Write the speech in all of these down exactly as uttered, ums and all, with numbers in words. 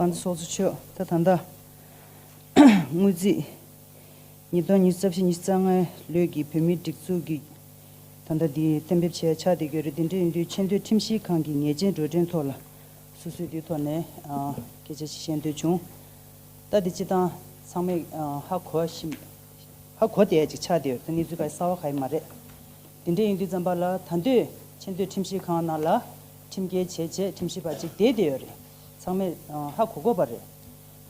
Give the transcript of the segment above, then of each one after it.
ཚོགས་གཙོ་མཆོག་ད་ད་ལྟ་དངུལ་རྩིས་ཉིས་སྟོང་ཉི་ཤུ་རྩ་བཞི་ཉི་ཤུ་རྩ་ལྔའི་ལོའི་གི་བོད་མིའི་སྒྲིག་འཛུགས་ཀྱི་ད་ལྟ་འདི་གཏན་འབེབས་བྱས་ཆགས་བསྡད་ཀྱི་ཡོད་རེད། དེ་འདྲ་ཡིན་དུས་ཆེས་མཐོའི་ཁྲིམས་ཞིབ་ཁང་གི་ཉེས་ཅན་འགྲོ་གྲོན་ཐོག་ལ་སོ་སོས་དེའི་ཐོག་ནས་ཨ་སྐད་ཆ་ཞིག་བཤད་འདོད་བྱུང་། ད་འདི་སྤྱི་བཏང་ཚང་མས་ཨ་ཧ་གོ་བཞིན་ཧ་གོ་བསྡད་ཡ་ཅིག་ཆགས་བསྡད་ཡོད་རེད། ད་གནས་ཚུལ་ག་གསར་བ་ག་ཡི་མ་རེད། དེ་འདྲ་ཡིན་དུས་ཙམ་པ་ལ་ད་འདོད་ཆེས་མཐོའི་ཁྲིམས་ཞིབ་ཁང་ནང་ལ་ཁྲིམས་འགལ་བྱས་བྱས་ཁྲིམས་ཞིབ་པ་ཅིག་བསྡད་བསྡད་ཡོད་རེད། ཚང་མས་ཨ་ཧ་གོ་དགོས་པ་རེད།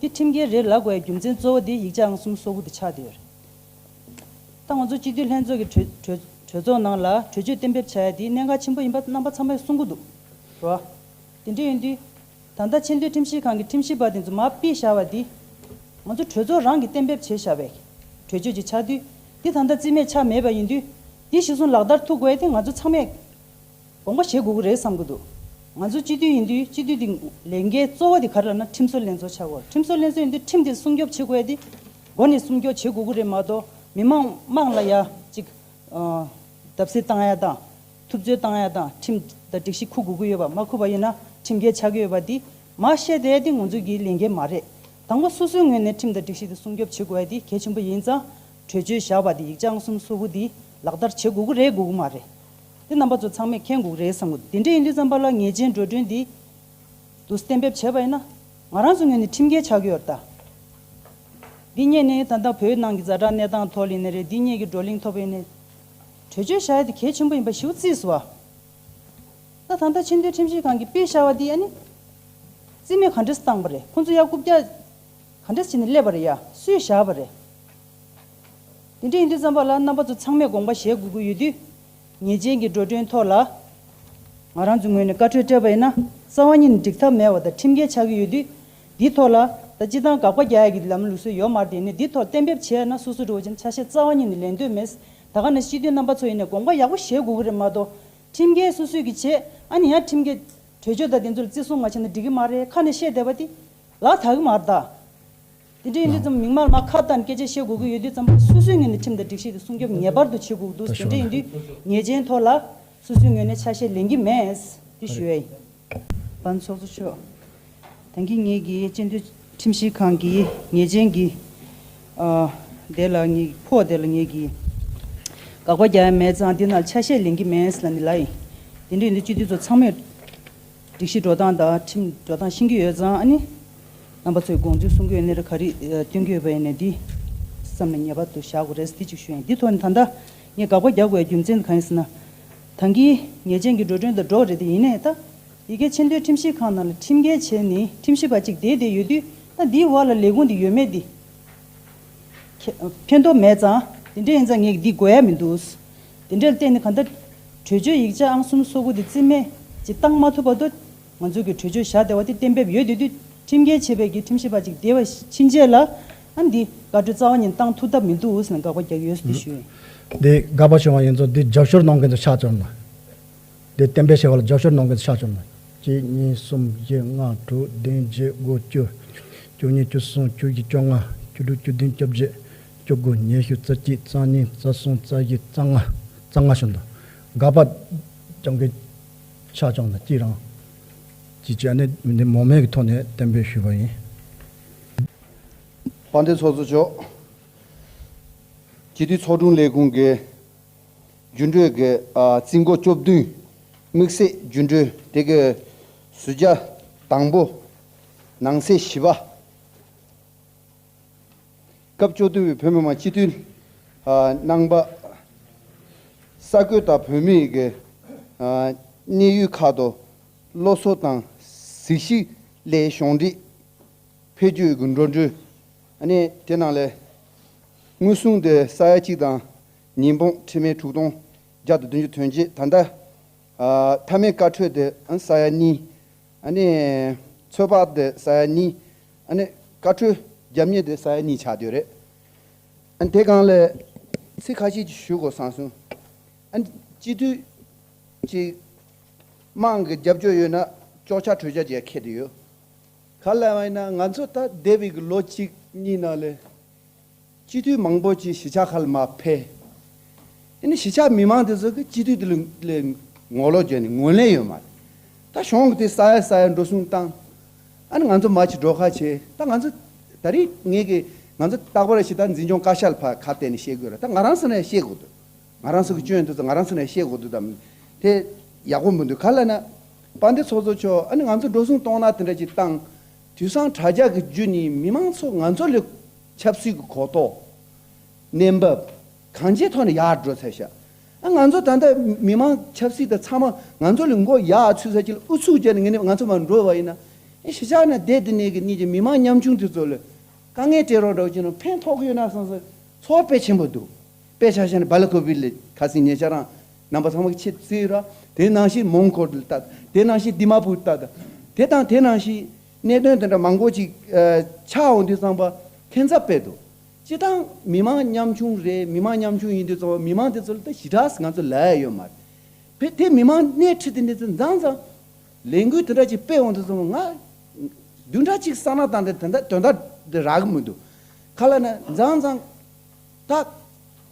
དེ་ཁྲིམས་འགལ་རེད་ལབ་དགོས་ཡ་རྒྱུ་མཚན་གཙོ་བོ་དེ་ཡིག་ཆ་ཨང་གསུམ་སོ་དགུ་དེ་ཆགས་བསྡད་ཡོད་རེད། ད་ང་ཚོ་སྤྱི་འཐུས་ལྷན་ཚོགས་ཀྱི་གྲོས་གྲོས་གྲོས་ཚོགས་ནང་ལ་གྲོས་ཆོད་གཏན་འབེབས་བྱ་ཡ་དེ་གནད་འགག་ཆེན་པོ་ཡིན་པ་རྣམ་པ་ཚང་མས་གསུང་གི་འདུག་རོ། དེ་འདྲ་ཡིན་དུས། ད་ལྟ་ཆེས་མཐོའི་ཁྲིམས་ཞིབ་ཁང་གི་ཁྲིམས་ཞིབ་པ་དེ་ཚོ་མར་ཕུད་བཞག་པ་འདི། ང་ཚོ་གྲོས་ཚོགས་རང་གིས་གཏན་འབེབས་བྱས་བཞག་པའི་གྲོས་ཆོད་ཅིག་ཆགས་དུས། འདི་ད་ལྟ་རྩིས་མེད་ཆགས་མེད་པ་ཡིན་དུས། འདི་གཞི་བཟུང་ལག་བསྟར་ཐུབ་དགོས་དེ་ང་ཚོ་ཚང་མས་དགོངས་པ་བཞེས་དགོས་ཀྱི་རེད་བསམ་གྱི་འདུག་ང་ཚོ་སྤྱི་འཐུས་ཡིན་དུས་སྤྱི་འཐུས་དེ་ལས་འགན་གཙོ་བོ་དེ་ག་རེ་ལབ་ན་ཁྲིམས་བཟོ་ལྷན་ཚོགས་ཆགས་དགོས། ཁྲིམས་བཟོ་ལྷན་ཚོགས་ཡིན་དུས་ཁྲིམས་དེ་སྲུང་སྐྱོབ་བྱེད་དགོས་དེ་འགོ་ནས་སྲུང་སྐྱོབ་བྱེད་དགོས་ཀྱི་རེད་མ་གཏོགས་མི་མང་དམངས་ལ་ཡ་གཅིག་བརྡབ་གསིག་བཏང་ཡ་དང་། ཐུབ་ཚོད་བཏང་ཡ་དང་ཁྲིམས་དང་སྒྲིག་གཞི་འཁུར་དགོས་ཀྱི་ཡོད་པ། མ་འཁུར་བ་ཡིན་ན་ཁྲིམས་འགལ་ཆགས་ཀྱི་ཡོད་པ་འདི་མ་བཤད་བསྡད་ཡ་འདི་ང་ཚོ་གི་ལས་འགན་མ་རེད། དང་པོ་སོ་སོའི་ངོས་ནས་ཁྲིམས་དང་སྒྲིག་གཞི་འདི་སྲུང་སྐྱོབ་བྱེད་དགོས་ཡ་འདི་གལ་ཆེན་པོ་ཡིན་ཙང་གྲོས་ཆོད་བཞག་པ་འདི་ཡིག་ཆ་ཨང་གསུམ་སོ་དགུ་འདི་ལག་བསྟར་བྱེད་དགོས་ཀྱི་རེད་དགོས་ཀྱི་མ་རེད། འདི་རྣམ་པ་ཚོ་ཚང་མས་མཁྱེན་དགོས་ཀྱི་རེད་བསམ་གྱི་འདུག་དེ་འདྲ་ཡིན་དུས་ཙམ་པ་ལ་ཉེས་ཅན་འགྲོ་གྲོན་འདི། དུ་གཏན་འབེབས་བྱས་པ་ཡིན་ན། ང་རང་ཚོ་ངོས་ནས་ཁྲིམས་འགལ་ཆགས་ཀྱི་ཡོད་རེད་ད། འདི་སྔོན་ནས་ད་ལྟ་བོད་ནང་གི་ཛ་དྲག་གནས་སྟངས་ཐོག་ལ་ཡིན་ནའི་རེད། འདི་སྔོན་གྱི་བགྲོ་གླེང་ཐོག་ལ་ཡིན་ནའི། གྲོས་ཆོད་བཞག་ཡ་དེ་གལ་ཆེན་པོ་ཡིན་པ་ཞེ་པོ་བརྩིས་སོང་བ། ད་ད་ལྟ་ཆེས་མཐོའི་ཁྲིམས་ཞིབ་ཁང་གིས་ཕུད་བཞག་པ་འདི་ཨ་ནི། རྩིས་མེད་ག་འདྲས་བཏང་པ་རེད། ཁོང་ཚོ་ཡ་རྐུབ་བཀྱག་ག་འདྲས་བྱས་ནས་སླེབས་པ་རེད། ཡ་སུས་བཞག་པ་རེད། དེ་འདྲ་ཡིན་དུས་ཙམ་པ་ལ་རྣམ་པ་ཚོ་ཚང་མས་དགོངས་པ་བཞེས་དགོས་ཀྱི་ཡོད་དུས། ཉེས་ཅན་གྱི་འགྲོ་གྲོན་ཐོག་ལ། ང་རང་ཚོའི་ངོས་ནས་བཀའ་འཁྲོལ་སྤྲད་པ་ཡིན་ན་རྩ་བ་ཉིད་ནས་འགྲིག་ཐབས་མེད་པ་དང་ཁྲིམས་འགལ་ཆགས་ཀྱི་ཡོད་དུས། འདིའི་ཐོག་ལ་ད་སྤྱི་བཏང་དགག་པ་རྒྱག་ཡ་གི་ལམ་ལུགས་སྲོལ་ཡོད་མ་རེད། དེ་ནས་འདིའི་ཐོག་གཏན་འབེབས་བྱས་ན་སོ་སོ་འགྲོ་བ་ཅན་ཆ་ཤས་རྩ་བ་ཉིད་ནས་ལེན་འདོད་མེད། ད་ག་ནང་བཞིན་སྤྱི་འཐུས་རྣམ་པ་ཚོ་ཡིན་ནའི་དགོངས་པ་ཡག་པོ་བཞེས་དགོས་ཀྱི་རེད་མ་གཏོགས། ཁྲིམས་འགལ་སོ་སོས་ཀྱི་བྱས་ཨ་ནི་ཡང་ཁྲིམས་འགལ་གྲོས་ཆོད་དང་དེ་ཚོ་ལ་བརྩི་སྲུང་མ་བྱས་ན་འགྲིག་གི་མ་རེད། ཁ་ནས་བཤད་བསྡད་པ་དེ་ལག་ཐག་གི་མ་རེད་ད། དེ་འདྲ་ཡིན་དུས་ཙམ་མིག་དམར་མ་ཁ་བཏང་སྐད་ཆ་བཤད་དགོས་ཀྱི་ཡོད་དུས་ཙམ་པ་སོ་སོའི་ངོས་ནས་ཁྲིམས་དང་སྒྲིག་གཞི་དེ་སྲུང་སྐྱོབ་ངེས་པར་དུ་བྱེད་དགོས་འདུག་དེ་འདྲ་ཡིན་དུས་ཉེས་ཅན་ཐོག་ལ་སོ་སོའི་ངོས་ནས་ཆ་ཤས་ལེན་གྱི་མེད། དེ་ཞུ་ཡ་ཡིན། པན་ཚོགས་གཙོ་མཆོག་ད་གིན་ངེད་ཀྱི་སྤྱི་འཐུས་ཁྲིམས་ཞིབ་ཁང་གི་ཉེས་ཅན་གྱི་ཨ་དེ་ལ་ངེད་ཕོགས་དེ་ལ་ངེད་ཀྱི་དགག་པ་རྒྱག་ཡ་མེད་ཙང་འདི་ནང་ཆ་ཤས་ལེན་གྱི་མེད་ལབ་ནི་ལ་ཡིན། དེ་འདྲ་ཡིན་དུས་སྤྱི་འཐུས་ཚོ་ཚང་མས། སྒྲིག་གཞི་འགྲོ་སྟངས་དང་ཁྲིམས་འགྲོ་སྟངས་ཤེས་ཀྱི་ཡོད་ཙང་ཨ་ནི། རྣམ་པ་ཚོས་དགོངས་ཚུལ་གསུང་གི་ཡོད་ནའི་རེད། ག་རེ་སྟོན་གྱི་ཡོད་པ་ཡིན་ནའི་འདི། བསམ་ནས་ངེས་པར་དུ་བཞག་དགོས་རེད་ཟེར་འདི་གཅིག་ཞུ་ཡིན། འདི་ཐོག་ནས་ད་ལྟ་ངས་དགག་པ་རྒྱག་དགོས་རྒྱུ་མཚན་གང་ཡིན་ཟེར་ན། ད་གིན་ཉེས་ཅན་གྱི་འགྲོ་གྲོན་དང་འགྲོགས་རེད་དེ་ཡིན་ནའི་ད། ཡ་གི་ཆེས་མཐོའི་ཁྲིམས་ཞིབ་ཁང་ནང་ལ་ཁྲིམས་འགལ་བྱས་ནས་ཁྲིམས་ཞིབ་པ་གཅིག་བསྡད་བསྡད་ཡོད་དུས་ད་འདིའི་འོག་ལ་ལས་ཁུངས་འདི་ཡོད་མེད་འདི། ཁེ་ཕན་ཐོགས་མེད་ཙང་། དེ་འདྲ་ཡིན་ཙང་ངས་འདི་དགོས་ཡ་མི་འདུག་དེ་འདྲ་ལ་བརྟེན་ནས་གང་ལྟར་གྲོས་ཆོད་ཡིག་ཆ་ཨང་གསུམ་སོ་དགུ་དེ་རྩིས་མེད་ཅིག་བཏང་མ་ཐུབ་བར་དུ། ང་ཚོ་གི་གྲོས་ཆོད་བཞག་བསྡད་པ་དེ་གཏན་འབེབས་ཡོད་དེ་དུས་ཁྲིམས་འགལ་བྱས་པའི་གི་ཁྲིམས་ཞིབ་པ་ཅིག་བསྡད་པ་ཕྱིན་ཆད་ལ་ཨ་འདི་བཀའ་འཁྲོལ་རྩ་བ་ཉིད་བཏང་ཐུབ་ཐབས་མི་འདུག་ཟེར་ནས་དགག་པ་རྒྱག་ཡོད་ཟེར་དེ་ཞུ་ཡིན། འདི་དགག་པ་བྱུང་བ་ཡིན་ཙང་འདི་རྒྱབ་སྐྱོར་གནང་མཁན་ཚོ་ཆགས་བཅུག་ན། དེ་གཏན་འབེབས་བྱས་པ་ལ་རྒྱབ་སྐྱོར་གནང་མཁན་ཆ་བཅོམ་ན། གཅིག་གཉིས་གསུམ་བཞི་ལྔ་དྲུག་བདུན་བརྒྱད་དགུ་བཅུ། བཅུ་གཉིས་བཅུ་གསུམ་བཅུ་བཞི་བཅོ་ལྔ་བཅུ་དྲུག་བཅུ་བདུན་བཅོ་བརྒྱད་བཅུ་དགུ་ཉི་ཤུ་རྩ་གཅིག་རྩ་གཉིས་རྩ་གསུམ་རྩ་བཞི་རྩ་ལྔ་རྩ་ལྔ་བྱུང་འདུག་དགག་པ་རྒྱབ་མཁན་ཆ་བཅོམ་ན་གཅིག་རང་། གཅིག་བྱས་ནས་འདི་མང་མོས་ཀྱི་ཐོག་ནས་གཏན་འབེབས་ཞུས་པ་ཡིན། དཔལ་ལྡན་ཚོགས་གཙོ་མཆོག་སྤྱི་འཐུས་ཚོགས་དྲུང་ལས་ཁུངས་ཀྱི་རྒྱུན་གྲོས་ཀྱི་ཨ་རྩིས་འགོ་བཅུ་བདུན། དམིགས་བསལ་རྒྱུན་གྲོས་དེ་གའི་ཟུར་བརྒྱ་དང་པོ། ནང་གསེས་བཞི་པ། སྐབས་བཅུ་བདུན་པའི་བོད་མི་མང་སྤྱི་འཐུས་ཨ་རྣམ་པ། ས་བགོས་དང་བོད་མིའི་གི་ཨ་གནས་ཡུལ་ཁག་ཏུ་སློབ་གསོ་དང་གཟིགས་ཞིབ་སླད་གཞུང་འབྲེལ་འཕེལ་རྒྱས་ཀྱི་འགྲོ་གྲོན། ཨ་ནི་དེ་ནང་ལས་དངུལ་སྲུང་དེ་ས་ཡ་གཅིག་དང་ཉིས་འབུམ་ཁྲི་མེད་དྲུག་སྟོང་བརྒྱ་དང་བདུན་ཅུ་དོན་གཅིག་ད་ལྟ་ཨ་མཐའ་མའི་བཀའ་འཁྲོལ་དེ་ཨ་ས་ཡ་གཉིས། ཨ་ནི་ཚོད་དཔག་དེ་ས་ཡ་གཉིས། ཨ་ནི་བཀའ་འཁྲོལ་རྒྱབ་གཉེར་དེ་ས་ཡ་གཉིས་ཆགས་བསྡད་ཡོད་རེད། ཨ་ནི་དེ་སྒང་ལས་ཚིག་ཁ་ཤས་ཅིག་ཞུ་དགོས་བསམ་སོང་། ཨ་ནི་སྤྱི་འཐུས་ཅིག་དམངས་ཀྱི་རྒྱབ་སྐྱོར་ཡོད་ན་གཅོག་ཆ་གྲོས་ཆ་ཅིག་འཁྱེར་དེ་ཡོད། ག་ལ་བ་ཡིན་ན་ང་ཚོ་ད་འདས་པའི་གི་ལོ་གཅིག་གཉིས་ནང་ལས་སྤྱི་འཐུས་མང་པོ་ཅིག་གཞིས་ཆགས་ཁག་ལ་མར་ཕེབས། ཨ་ནི་གཞིས་ཆགས་མི་མང་དེ་ཚོ་གི་སྤྱི་འཐུས་དེ་ལ་ལ་ངོ་ལོག་བྱས་ནས་ངོས་ལེན་ཡོད་མ་རེད། ད་གཞུང་གི་དེ་ས་ཡ་ས་ཡ་འགྲོ་སོང་བཏང་། ཨ་ནི་ང་ཚོ་མ་ཅིག་འགྲོ་ཁ་བྱེད། ད་ང་ཚོ་ད་རེས་ངས་གི་ང་ཚོ་རྟག་པར་ཞིག་ད་འཛིན་སྐྱོང་བཀའ་ཤག་ལ་ཕར་ཁ་གཏད་ནས་བཤད་དགོས་ར། ད་ང་རང་ས་ནས་བཤད་དགོས་འདུག་ང་རང་ས་གི་སྐྱོན་འདུག་ཙང་ང་རང་ས་ནས་བཤད་དགོས་འདུག་དམ་དེ་ཡག་པོ་མི་འདུག་ག་ལ་ན། དཔལ་ལྡན་ཚོགས་གཙོ་མཆོག་ཨ་ནི་ང་ཚོ་འགྲོ་སོང་གཏོང་ན་དེ་འདྲ་ཅིག་བཏང་། དུས་སང་དྲ་རྒྱ་གི་བརྒྱུད་ནས་མི་མང་ཚོ་ང་ཚོ་ལ་ཆབ་སྲིད་ཀྱི་གོ་རྟོགས། གནས་བབ། གང་ཅིའི་ཐོག་ནས་ཡར་འགྲོ་ཚར་ཤག་ཨ་ང་ཚོ་ད་ལྟ་མི་མང་ཆབ་སྲིད་དང་ཚང་མ་ང་ཚོ་ལ་མགོ་ཡར་ཚུད་ས་ཅིག་ལ་ཨུ་ཚུགས་བརྒྱབ་ནས་ངས་ནི་ང་ཚོ་མར་འགྲོ་བ་ཡིན་ན། ཨེ་གཞིས་ཆགས་ནས་བསྡད་དེ་ནས་གི་གཉིས་ཀྱི་མི་མང་ཉམ་ཆུང་དེ་ཚོ་ལ་དཀའ་ངལ་སྤྲད་རོགས་འདྲ་བོ་བྱས་ན་ཕན་ཐོགས་ཀྱི་ཡོད་ན་བསམ་སོང་། ཚོར་བ་དཔེ་ཆེན་པོ་འདུག་དཔེ་ཆ་བཞག་ན་སྦེལ་ཀོབ་ལ་ཁ་སང་ཉེ་ཆར་རང་རྣམ་པ་ཚང་མ་གི་ཆེད་བརྩིས་ར། དེ་ནང་བཞིན་མོན་གྷོ་ལ་ལྟ། དེ་ནང་བཞིན་དི་མ་པུར་ལྟ། དེ་དང་དེ་ནང་བཞིན་གནད་དོན་དེ་འདྲ་མང་པོ་ཅིག་ཨ་ཆགས་འོང་དུས་ཙམ་པ་ཁྱད་མཚར་དཔེ་འདུག་སྤྱིར་བཏང་མི་མང་ཉམ་ཆུང་རེད། མི་མང་ཉམ་ཆུང་ཡིན་དུས་ཙམ་པ་མི་མང་དེ་ཚོ་ལ་ད་ཞེ་དྲག་ང་ཚོ་ལབ་ཡ་ཡོད་མ་རེད། བེ་དེ་མི་མང་སྣེ་ཁྲིད་དེ་འདི་ཚོ་མཛངས་མཛངས་ལས་འགུལ་དེ་འདྲ་ཅིག་སྤེལ་འོང་དུས་ཙམ་པ་ང་བདུན་ཕྲག་གཅིག་བསམ་བློ་བཏང་སྟེ་དོན་དག་དོན་དག་འདི་རག་གི་མི་འདུག་ག་ལ་ན་མཛངས་མཛངས་ད་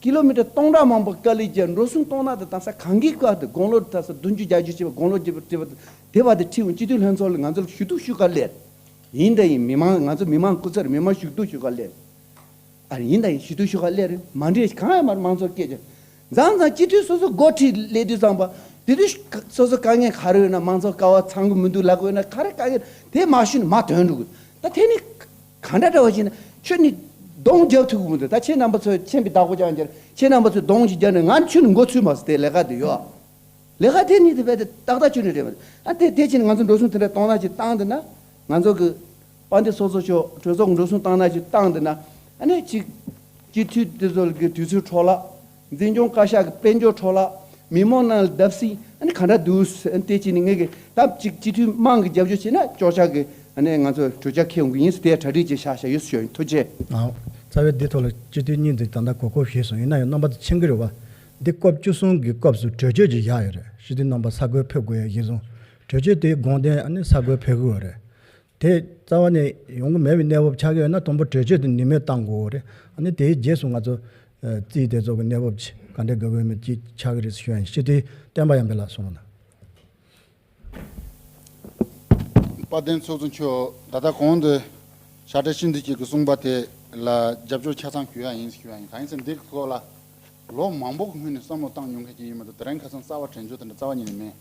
ཀི་ལོ་མི་ཊར་སྟོང་ཕྲག་མང་པོ་དཀའ་ལས་བརྒྱབ། འགྲོ་སོང་གཏོང་ན་དེ་དང་ས་གང་གི་བཀའ་དེ་དགུང་ལོ་ད་ས་བདུན་ཅུ་བརྒྱད་ཅུ་བྱས་པ་དགུང་ལོ་བརྒྱད་པ་བརྒྱད་པ་དེ་བ་དེ་ཁྲིད་འོང་སྤྱི་འཐུས་ལྷན་ཚོགས་ལ་ང་ཚོ་ལ་ཞུ་གཏུག་ཞུ་ག་སླེབས། ཡིན་ད་ཡིན་མི་མང་ང་ཚོ་མི་མང་སྐུ་ཚབ་མི་མང་ཞུ་གཏུག་ཞུ་ག་སླེབས། ཨ་ཡིན་ད་ཡིན་ཞུ་གཏུག་ཞུ་ག་སླེབས་རེད། མ་འདྲེས་གང་ཡང་མ་རེད། མང་ཚོགས་སྐད་ཆ་མཛངས་མཛངས་སྤྱི་འཐུས་སོ་སོ་འགོ་ཁྲིད་སླེབས་དུས་ཙམ་པ་དེ་དུས་སོ་སོ་དཀའ་ངལ་ག་རེ་ཡོད་ན་མང་ཚོགས་ཀ་བ་ཚང་གི་མི་འདུག་ལབ་དགོས་ན་ག་རེ་དཀའ་ངལ་དེ་མ་ཞུས་ན་མ་དོན་འགྲུག་ད་དེ་ནི་ག་འདྲ་འདྲ་བ་ཞིག་ན་ཁྱོད་ནི་གདོང་རྒྱབ་ཐུབ་གི་མི་འདུག་ད་ཁྱེད་རྣམ་པ་ཚོས་མཁྱེན་པའི་བདག་པོ་ཅང་རྒྱལ་ཁྱེད་རྣམ་པ་ཚོས་གདོང་ཞིག་རྒྱབ་ནས་ང་ཁྱོད་ནི་མགོ་ཚུད་མ་སོང་དེ་ལས་ཀ་དེ་ཡོད། ལས་ཀ་དེ་ནི་དེ་བས་དེ་ཏག་ཏག་ཅིག་ནི་རེད་པ། ཨ་དེ་དེ་ཕྱིན་ང་ཚོ་འགྲོ་སོང་དེ་འདྲ་གཏོང་ན་ཅིག་བཏང་དེ་ན་ང་ཚོ་གི་དཔལ་ལྡན་ཚོགས་གཙོ་མཆོག་གྲོས་ཚོགས་འགྲོ་སོང་བཏང་ན་ཅིག་བཏང་དེ་ན་ཨ་ནི་ཅིག་སྤྱི་འཐུས་དེ་ཚོ་གི་དུས་ཚོད་འཕྲོ་བརླག་འཛིན་སྐྱོང་བཀའ་ཤག་གི་དཔལ་འབྱོར་འཕྲོ་བརླག་མི་མང་ནང་ལ་བརྡབ་གསིག་ཨ་ནི་ག་འདྲ་འདུག་ཨ་ནི་དེ་ཕྱིན་ནི་ངས་གི་ད་ཅིག་སྤྱི་འཐུས་དམངས་ཀྱི་རྒྱབ་སྐྱོར་བྱས་ན་ཅོག་ཆ་གི་ཨ་ནི་ང་ཚོ་གྲོས་འཆར་འཁྱེར་ཡོང་གི་ཡིན་ཟེར་དེ་གྲ་སྒྲིག་བྱས་བཞག་བཞག་ཡོད་ཟེར་ཞུ་ཡིན། ཐུགས་རྗེ་ཆེ། ཨའོ། རྩ་བའི་འདི་ཐོག་ལ་སྤྱི་འཐུས་གཉིས་འདི་ད་ལྟ་གོ་སྐབས་བཞེས་སོང་། ཡིན་ན་ཡང་རྣམ་པ་ཚོ་མཁྱེན་གྱི་རེད་བ། འདི་སྐབས་བཅུ་གསུམ་གྱི་སྐབས་སུ་གྲོས་ཆོད་ཅིག་བཞག་ཡོད་རེད། སྤྱི་འཐུས་རྣམ་པ་ས་བགོས་ཕེབས་དགོས་ཡ་གཞིར་བཟུང་། གྲོས་ཆོད་དེའི་དགོངས་དོན་ཨ་ནི་ས་བགོས་ཕེབས་དགོས་རེད། དེ་རྩ་བ་ནས་ཡོང་གི་མེད་པའི་གནས་བབ་ཆགས་ཀྱི་ཡོད་ན་དང་པོ་གྲོས་ཆོད་དེ་ནུས་མེད་བཏང་དགོས་རེད། ཨ་ནི་དེའི་རྗེས་སུ་ང་ཚོ་ཨ་རྩིས་དེ་ཚོ་གི་གནས་བབ་ཅིག་ག་འདྲ་དགོས་ཀྱི་ཡོད་མེད་ཅིག་ཆགས་ཀྱི་རེད་ཞུ་ཡ་ཡིན། སྤྱི་འཐུས་བསྟན་པ་ཡར་འཕེལ་ལགས་གསུངས་རོགས་གནང་། དཔལ་ལྡན་ཚོགས་གཙོ་མཆོག་ད་ལྟ་གོང་དུ་ཤ་ཁྲ་ཤིན་ཏུ་ཅིག་གིས་གསུངས་པ་དེ་ལ་རྒྱབ་སྐྱོར་ཆ་ཚང་ཞུ་ཡ་ཡིན་ཞུ་ཡ་ཡིན། གང་ཡིན་ཟེར་འདི་གི་སྐོར་ལ་ལོ་མང་པོ་གི་སྔོན་ནས་བསམ་བློ་བཏང་མྱོང་མཁན་ཅིག་ཡིན་མ་གཏོགས་དེ་རིང་ཁ་སང་རྩ་བ་དྲན་རྒྱུ་དེ་འདྲ་རྩ་བ་ཉིད་ནས་མེད།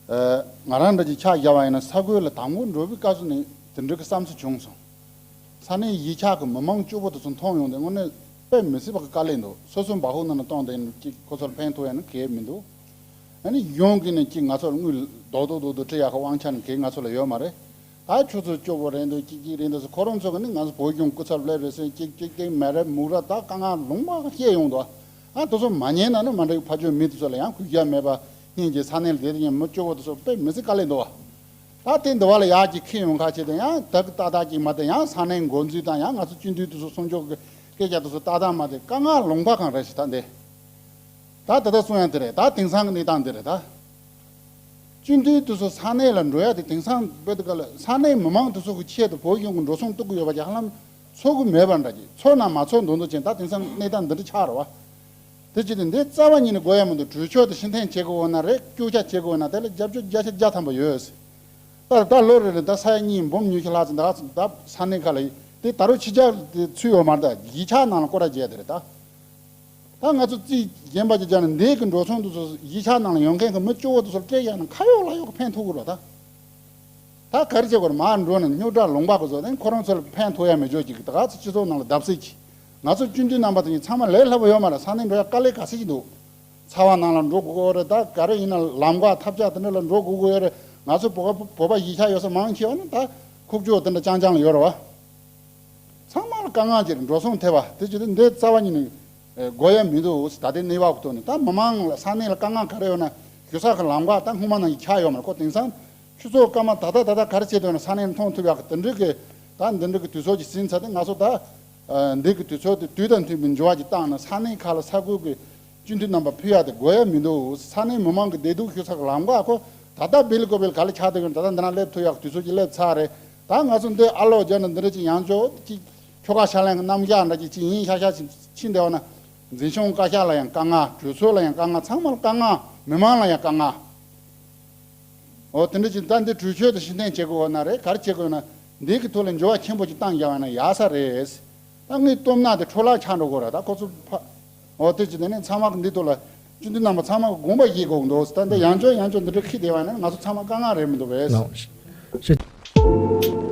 ཨ་ང་རང་འདྲ་ཅིག་ཆ་བཞག་པ་ཡིན་ན་ས་ཁུལ་ལ་དང་པོ་འགྲོ་བའི་སྐབས་སུ་ནས་དེ་འདྲ་གི་བསམ་ཚུལ་བྱུང་སོང་། ས་གནས་གཞིས་ཆགས་ཀྱི་མི་མང་སྐྱོ་པོ་དེ་ཚོ་མཐོང་ཡོང་དུས་དངོས་གནས་དཔེ་མི་སྲིད་པ་གི་དཀའ་ལས་འདུག་སོ་སོའི་འབའ་ཧུ་ནང་ལ་གཏོང་དེ་ཅིག་ཁོ་ཚོར་ཕན་ཐོགས་ཡ་ནི་གལ་མི་འདུག་ཨ་ནི་གཞུང་གིས་ནི་ཅིག་ང་ཚོར་དངུལ་རྡོག་རྡོག་རྡོག་རྡོག་སྤྲད་ཡག་གི་དབང་ཆ་ནི་གལ་ང་ཚོ་ལ་ཡོད་མ་རེད། ད་ཁྱོད་ཚོ་སྐྱོ་པོ་རེད་འདུག་ཅིག་ཅིག་རེད་འདུག་ཟེར། ཁོ་རང་ཚོ་གིས་ནི་ང་ཚོ་བོད་གཞུང་སྐུ་ཚབ་སླེབས་རེད་ཟེར་ཅིག་ཅིག་ཅིག་མེད་རེད་མུག་ར་ད་དཀའ་ངལ་ལུང་པ་བཤད་ཡོང་འདུག་ཨ་དེ་ཚོ་མ་ཉན་ན་ནི་མ་འགྲིག་ཕ་ཇོ་མི་དེ་ཚོ་ལ་ཡང་གུས་ཞབས་མེད་པ་སྙིང་རྗེ། ས་གནས་ལ་བསྡད་དེ་ཡང་མི་སྐྱོ་པོ་དེ་ཚོ་དཔེ་མི་སྲིད་དཀའ་ལས་འདུག་བ། ད་དེ་འདི་བ་ལ་ཡག་ཅིག་ཁེལ་ཡོང་ཁ་བྱས་ཏེ་ཡང་དག་ཏག་ཏག་ཅིག་མ་བསྡད་ཡང་ས་གནས་འགོ་འཛིན་དང་ཡང་ང་ཚོ་སྤྱི་འཐུས་དེ་ཚོ་གསུང་ཆོག་གི་སྐད་ཆ་དེ་ཚོ་ཏག་ཏག་མ་བསྡད་དཀའ་ངལ་ལུང་པ་གང་རེད་ཞིག་ད་འདི། ད་ད་ལྟ་གསུང་ཡང་དེ་རེད། ད་དེང་སང་གི་གནས་སྟངས་འདི་རེད་ད། སྤྱི་འཐུས་དེ་ཚོ་ས་གནས་ལ་འགྲོ་ཡ་དེ་དེང་སང་བོད་དུ་ག་ལ་ས་གནས་མི་མང་དེ་ཚོ་གི་ཆེད་དུ་བོད་གཞུང་གི་འགྲོ་སོང་གཏོང་གི་ཡོད་པ་ཅིག་ཧ་ལམ་ཚོར་གི་མེད་པ་འདྲ་ཅིག་ཚོར་ན་མ་ཚོར་འདུག་འདུག་ཅན་ད་དེང་སང་གནས་སྟངས་འདི་འདྲ་ཆགས་རེད་བ། དེ་ཅི་སྟེ་འདི་རྩ་བ་ཉིད་ནས་དགོས་ཡ་མི་འདུག་གྲོས་ཆོད་དེ་ཕྱིར་འཐེན་བྱེད་དགོས་ན་རེད། བསྐྱར་བཅོས་བྱེད་དགོས་ན་དེ་ལ་རྒྱབ་སྐྱོར་བརྒྱ་ཆ་བརྒྱ་ཐམ་པ་ཡོད། ད་ད་ལོ་རེ་རེ་ད་ས་ཡ་གཉིས་འབུམ་ཉི་ཤུ་ལྷག་ཙམ་ད་ད་ས་གནས་ཁག་ལ་དེ་ད་རུང་ཕྱི་རྒྱལ་དེ་ཚུད་ཡོད་མ་རེད། ད་གཞིས་ཆགས་ནང་ལ་སྐོར་ར་བྱས་དེ་རེད་ད། ད་ང་ཚོ་རྩིས་རྒན་པ་ཅིག་བྱས་ན་འདི་གི་འགྲོ་སོང་དེ་ཚོ་གཞིས་ཆགས་ནང་ལ་ཡོང་མཁན་གི་མི་སྐྱོ་བོ་དེ་ཚོར་སྤྲད་ཡག་ན་ཁ་ཡོག་ལག་ཡོག་གི་ཕན་ཐོགས་གི་རེད་ད། ད་ག་རེ་བྱེད་དགོས་རེད། མར་འགྲོ་ནས་རྙོག་དྲ་ལུང་པ་གི་བཟོ་དེ་ཁོ་རང་ཚོ་ལ་ཕན་ཐོགས་ཡ་མེད་ཆོག་ཅིག་ད་ག་ཚོད་སྤྱི་ཚོགས་ནང་ལ་བརྡབ་གསིག་གི། ང་ཚོ་སྤྱི་འཐུས་རྣམ་པ་དེ་གཉིས་ཚང་མ་ལས་སླ་པོ་ཡོད་མ་རེད། ས་གནས་འགྲོ་ཡ་དཀའ་ལས་ག་ཚོད་ཅིག་འདུག་ཚ་བ་ནང་ལ་འགྲོ་དགོས་ཀྱི་ཡོད་རེད། ད་ག་རེ་ཡིན་ན་ལམ་ཁ་ཐབས་ཆག་དེ་འདྲ་ལ་འགྲོ་དགོས་ཀྱི་ཡོད་རེད། ང་ཚོ་བོད་པ་བོད་པ་གཞིས་ཆགས་ཡོད་ས་མང་ཆེ་བ་ནི་ད་ཁུག་ཀྱོག་དེ་འདྲ་རྐྱང་རྐྱང་ལ་ཡོད་རེད་བ། ཚང་མ་ལ་དཀའ་ངལ་ཅིག་རེད། འགྲོ་སོང་ཐེབས་པ་དེ་ཅི་སྟེ་འདི་རྩ་བ་ཉིད་ནས་དགོས་ཡ་མི་འདུག་ད་ལྟའི་གནས་བབ་ཐོག་ནས་ད་མི་མང་ལ་ས་གནས་ལ་དཀའ་ངལ་ག་རེ་ཡོད་ན་ཞུ་ས་གི་ལམ་ཁ་ད་སྔོན་མ་ནང་བཞིན་ཆགས་ཡོད་མ་རེད། ཁོ་དེང་སང་ཆུ་ཚོད་སྐར་མ་ད་ལྟ་ད་ལྟ་ག་རེ་བྱེད་འདོད་ན་ས་གནས་ལ་མཐོང་ཐུབ་ཡག་གི་དེ་འདྲའི་གི་ད་འདི་འདྲའི་གི་དུས་ཚོད་ཅིག་ཟིན་ཚར་ཏེ་ང་ཚོ་ད་འདི་གི་དུས་ཚོད་དེ་དུས་དང་མཐུན་པའི་འགྱུར་བ་ཅིག་བཏང་ན་ས་གནས་ཁག་ལ་ས་ཁུལ་གི་སྤྱི་འཐུས་རྣམ་པ་ཕུལ་ཡག་དེ་དགོས་ཡ་མི་འདུག་ས་གནས་མི་མང་གི་བདེ་སྡུག་ཞུ་ས་གི་ལམ་ཁ་ཁོ་ད་ལྟ་བེལ་ཀོ་བེལ་ག་ལ་ཆགས་བསྡད་ཡོད་ན་ད་ལྟ་འདི་ན་སླེབས་ཐུབ་ཡག་གི་དུས་ཚོད་ཅིག་སླེབས་ཚར་རེད། ད་ང་ཚོ་འདི་ཨ་ལོ་རྒྱ་ནི་འདི་འདྲ་ཅིག་ཡང་ཅོ་ཅིག་ཁྱོ་ག་ཤ་ལན་གི་རྣམ་གཞག་འདྲ་ཅིག་ཅིག་ཡིན་ཤག་ཤག་ཅིག་ཕྱིན་བསྡད་པ་ན་འཛིན་སྐྱོང་བཀའ་ཤག་ལ་ཡང་དཀའ་ངལ། གྲོས་ཚོགས་ལ་ཡང་དཀའ་ངལ། ཚང་མ་ལ་དཀའ་ངལ། མི་མང་ལ་ཡང་དཀའ་ངལ། འོ་དེ་འདྲ་ཅིག་ད་འདི་གྲོས་ཆོད་དེ་ཕྱིར་འཐེན་བྱེད་དགོས་ན་རེད། ག་རེ་བྱེད་དགོས་ན་འདི་གི་ཐོག་ལ་འགྱུར་བ་ཆེན་པོ་ཅིག་བཏང་རྒྱག་པ་ན་ཡག་ས་རེད། ད་ངའི་སྟོབས་ན་དེ་འཕྲོ་བརླག་ཆགས་འགྲོ་གི་རེད། ད་ཁོ་ཚོ་ཕ། འོ་དེ་ཅིག་དེ་ནས་ཚང་མ་གི་འདི་ཐོག་ལ་སྤྱི་འཐུས་རྣམ་པ་ཚང་མ་གི་དགོངས་པ་བཞེས་དགོས་འདུག་ད་འདི་ཡང་བསྐྱར་ཡང་བསྐྱར་འདི་འདྲ་ཁྱེར་བསྡད་པ་ན་ང་ཚོ་ཚང་མ་དཀའ་ངལ་རེད་མི་འདུག་གས། ལགས་སོ།